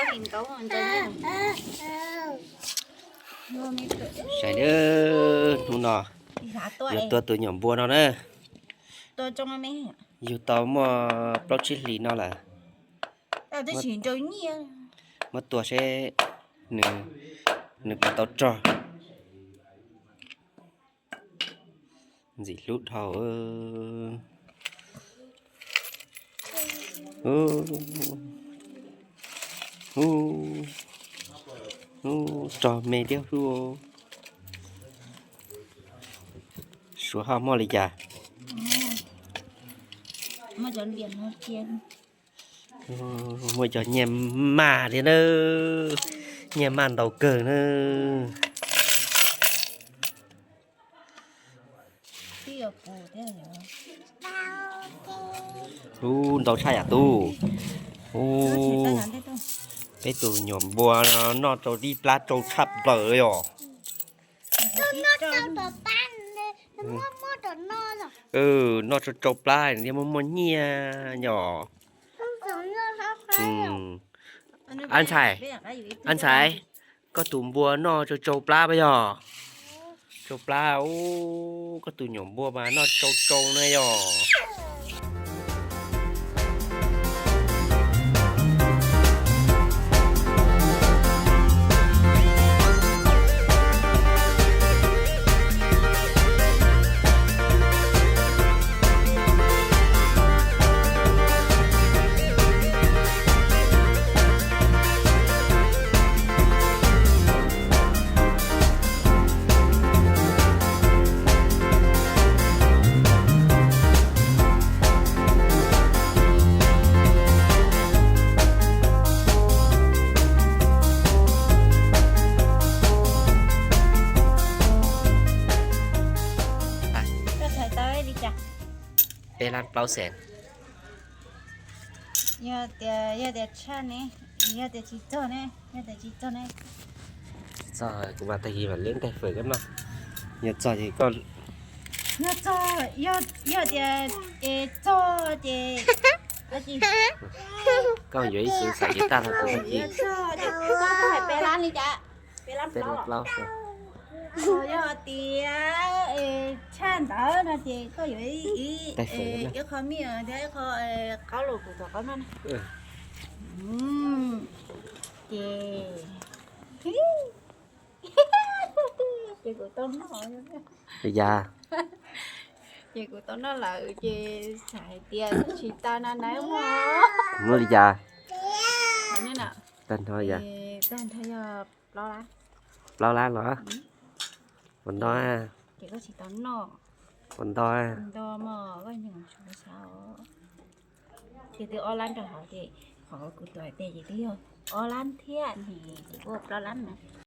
Saib na, hnub no yuav tua tus nyuam npua no na. Yug tau muaj plaub tsib hlis no lawm. Muab tua seb nws puas tau rog. Ntxim hlub dhau. Hnub rog me thiab hlub. Suav ho muaj li cas? Muaj cov nyiaj maj thiab na, nyiaj maj ntau kawg na. Ub, ntau tshaj yam tub. Ub, peb tus nyuam npua no noj rau dib plab rau tshaj plaws li os. Noj rau rau plab thiaj muaj muaj nyiaj yom. Ab ntxhais, ab ntxhais, koj tus npua noj tsau tsau plab puas yog? Tsau plab, ub, koj tus nyuam npua mas noj tsau tsau na yog. Koj tau li cas? Peb lab plaub xees. Yog tias, yog tias tshaj ne, yog tias tsis txog ne, yog tias tsis txog ne. Txog kuv mam tag kis mam leb ntaig fawm koj noj. Yog txog ces koj, yog txog, yog, yog tias, es txog ces koj yuav ib xus xav ces tag tag kuv tag kis. Koj hais peb lab li cas? Peb lab plaub. Yog tias tshaj ntawd no ces koj yuav ib, ib qho mij thiab ib qho qaub los kuv tuav qaub noj na. Ces, ces kuv tau noj. Li cas? Ces kuv tau noj lawm ces xav hais tias tsis tau na nawb mog. Muaj li cas? Tag nrho yog, tag nrho yog plaub lab. Plaub lab los? Puas nto? Ces koj tsis tau noj. Puas nto? Nto mog, koj nyob sav. Ces twb ob lab nrog hauv ces qhov kuv tuav tes ces twb yog ob lab thiab ne, ces kuj plaub lab na.